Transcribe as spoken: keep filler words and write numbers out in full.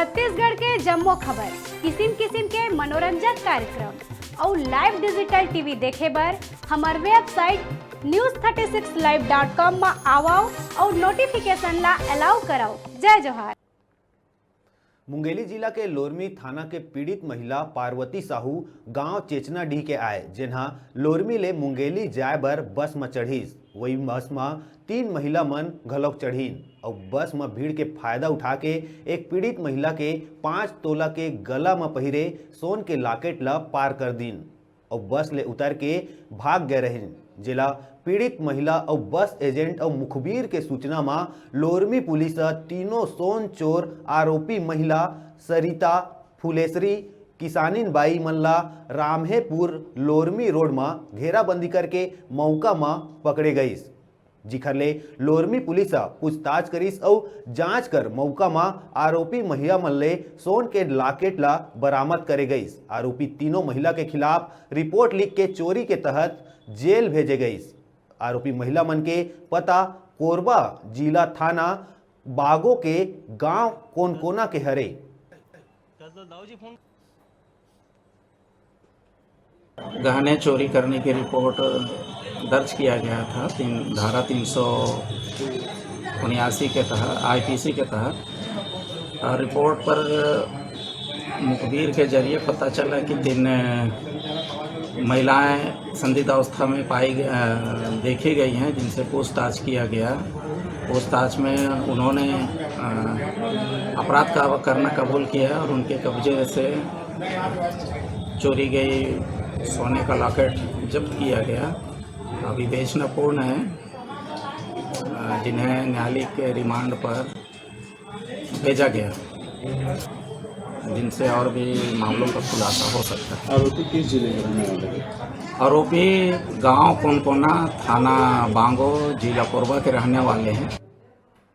छत्तीसगढ़ के जम्मो खबर, किसिम किसिम के मनोरंजक कार्यक्रम अउ live digital T V देखे बर हमर website news thirty six live dot com म आवव अउ notification ला allow करव। जय जोहार। मुंगेली जिला के लोरमी थाना के पीड़ित महिला पार्वती साहू गांव चेचनाडीह के आय, जेन ह लोरमी ले मुंगेली जाय बर बस म चढ़िस। वही बस म तीन महिला मन घलोक चढ़िन अउ बस म भीड़ के फायदा उठा के एक पीड़ित महिला के पाँच तोला के गला म पहिरे सोन के लॉकेट ल पार कर दिन अउ बस ले उतर के भाग गए रहिन, जेला पीड़ित महिला अउ बस एजेंट अउ मुखबिर के सूचना म लोरमी पुलिस ह तीनों सोन चोर आरोपी महिला सरिता, फुलेसरी, किसानिन बाई मन ला राम्हेपुर लोरमी रोड म घेराबंदी करके मौका म पकड़े गईस, जिखर ले लोरमी पुलिस ह पूछताछ करिस अउ जांच कर मौका म आरोपी महिला मन ले सोन के लॉकेट ला बरामद करे गईस। आरोपी तीनों महिला के खिलाफ रिपोर्ट लिख के चोरी के तहत जेल भेजे गईस। आरोपी महिला मन के पता कोरबा जिला थाना बागो के गांव कोनकोना के हरे। गहने चोरी करने की रिपोर्ट दर्ज किया गया था, तीन, धारा तीन सौ उन्यासी के तहत, आईपीसी के तहत। और रिपोर्ट पर मुखबिर के जरिए पता चला कि तीन महिलाएं संदिग्ध अवस्था में पाई ग-, अ, देखी गई हैं, जिनसे पूछताछ किया गया। पूछताछ में उन्होंने, अ, अपराध का करना कबूल किया और उनके कब्जे से चोरी गई सोने का लॉकेट जब्त किया गया। अभी विवेचनापूर्ण है, अ, जिन्हें न्यायालयिक रिमांड पर भेजा गया, जिनसे और भी मामलों का खुलासा हो सकता है। आरोपी किस जिले के रहने वाले हैं? आरोपी गांव कोनकोना, थाना बांगो, जिला कोरबा के रहने वाले हैं।